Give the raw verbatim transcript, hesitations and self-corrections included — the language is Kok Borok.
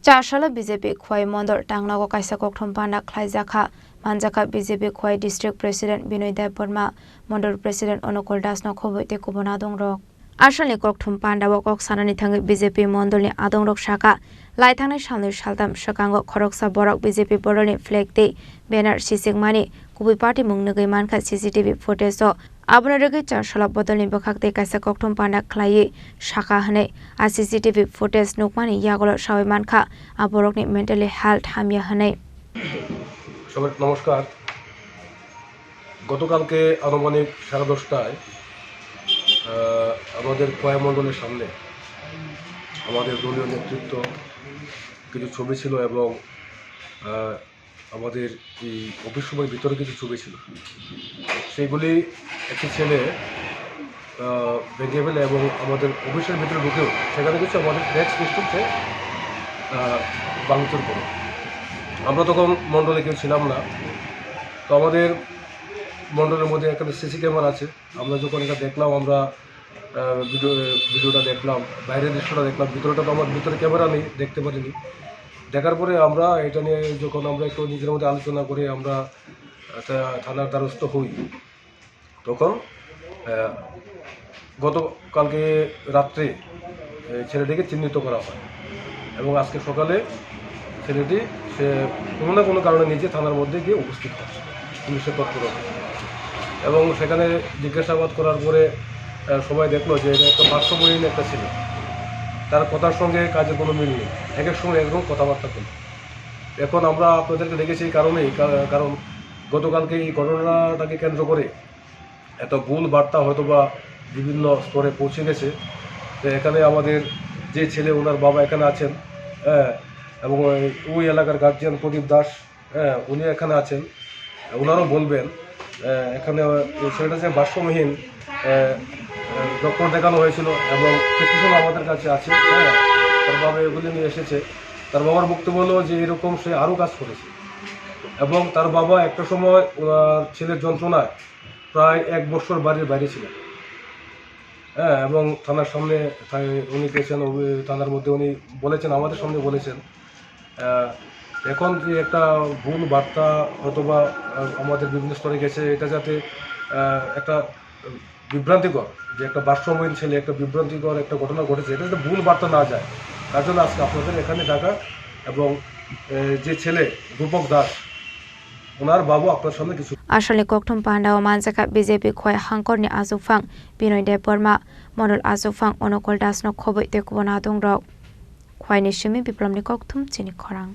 Chasalo B J P Khowai Mondol tangnago kaisa kokthum panda khlaijakha, manjakha B J P Khowai District President Binoy Debbarma, Mondol President Onukul Das no khobwi tei kubun adongrok. Asalni kokthum pandao kok sanani thangwi B J P mondolni adongrok sakha, laithangnai salnwi saltam swkango khoroksa borok B J P bodolni flag tei banner sichikmani kubui party mung nugwi mankha C C T V footage o. Abono rwgwi Chasalo bodolni bwkhak tei kaisa kokthum panda khlaiwi sakha hwnwi a C C T V footage nukmani yagulo sawi mankha a borokni mentally health hamya hwnwi. সবাই নমস্কার। গতকালকে আনুমানিক সাড়ে দশটায়, আহ, আমাদের খোয়াই মণ্ডলের সামনে আমাদের দলীয় নেতৃত্ব কিছু ছবি ছিল এবং, আহ, আমাদের এই অফিস রুমের ভিতরে কিছু ছবি ছিল। সেইগুলি একটি ছেলে, আহ, ভেঙে ফেলে এবং আমাদের অফিসের ভিতরে ঢুকেও সেখানে কিছু আমাদের ডেস্ক নিশ্চুপ সে, আহ, ভাঙচুর করে। আমরা তখন মণ্ডলে কেউ ছিলাম না। তো আমাদের মণ্ডলের মধ্যে একটা সিসি ক্যামেরা আছে। আমরা যখন এটা দেখলাম, আমরা, আহ, ভিডিও, ভিডিওটা দেখলাম, বাইরের দৃশ্যটা দেখলাম, ভিতরেটা তো আমার ভিতরে ক্যামেরা নেই, দেখতে পারিনি। দেখার পরে আমরা এটা নিয়ে যখন আমরা একটু নিজের মধ্যে আলোচনা করে আমরা একটা থানার দ্বারস্থ হই, তখন, আহ, গতকালকে রাত্রে এই ছেলেটিকে চিহ্নিত করা হয় এবং আজকে সকালে ছেলেটি সে কোনো না কোনো কারণে নিজে থানার মধ্যে গিয়ে উপস্থিত হয় পুলিশের তৎপরতায়। এবং সেখানে জিজ্ঞাসাবাদ করার পরে, আহ, সবাই দেখলো যে এটা একটা ভারসাম্যহীন একটা ছেলে, তার কথার সঙ্গে কাজের কোনো মিল নেই, এক এক সময় একরকম কথাবার্তা বলে। এখন আমরা আপনাদেরকে ডেকেছি এই কারণেই, কা-, কারণ গতকালকে এই ঘটনাটাকে কেন্দ্র করে একটা ভুল বার্তা হয়তো বা বিভিন্ন স্তরে পৌঁছে গেছে। তো এখানে আমাদের যে ছেলে, ওনার বাবা এখানে আছেন, হ্যাঁ, এবং ওই, ওই এলাকার গার্জিয়ান প্রদীপ দাস, হ্যাঁ, উনি এখানে আছেন, ওনারাও বলবেন। আহ, এখানে এই ছেলেটা যে ভারসাম্যহীন, আহ, আহ, ডক্টর দেখানো হয়েছিল এবং প্রেসক্রিপশন আমাদের কাছে আছে, হ্যাঁ, তার বাবা এগুলি নিয়ে এসেছে। তার বাবার বক্তব্য হলো যে এরকম সে আরও কাজ করেছে এবং তার বাবা একটা সময় ওনার ছেলের যন্ত্রণায় প্রায় এক বছর বাড়ির বাইরে ছিলেন। হ্যাঁ, এবং থানার সামনে তাই উনি গেছেন, অভি-, থানার মধ্যে উনি বলেছেন, আমাদের সামনে বলেছেন। আহ, এখন যে একটা ভুল বার্তা হয়তো বা, আহ, আমাদের বিভিন্ন স্তরে গেছে, এটা যাতে, আহ, একটা বিভ্রান্তিকর, যে একটা ভারসাম্যহীন ছেলে একটা বিভ্রান্তিকর একটা ঘটনা ঘটেছে, এটা যাতে ভুল বার্তা না যায়, তার জন্য আজকে আপনাদের এখানে ডাকা। এবং, আহ, যে ছেলে রূপক দাস, ওনার বাবু আপনার সামনে কিছু Asalni kokthum pandao manjakha B J P Khowai hangkorni achukphang Binoy Debbarma, Mondol achukphang Onukul Das no khobwi tei kubun adongrok. Khowai ni simi Biplomni kokthum chini khorang.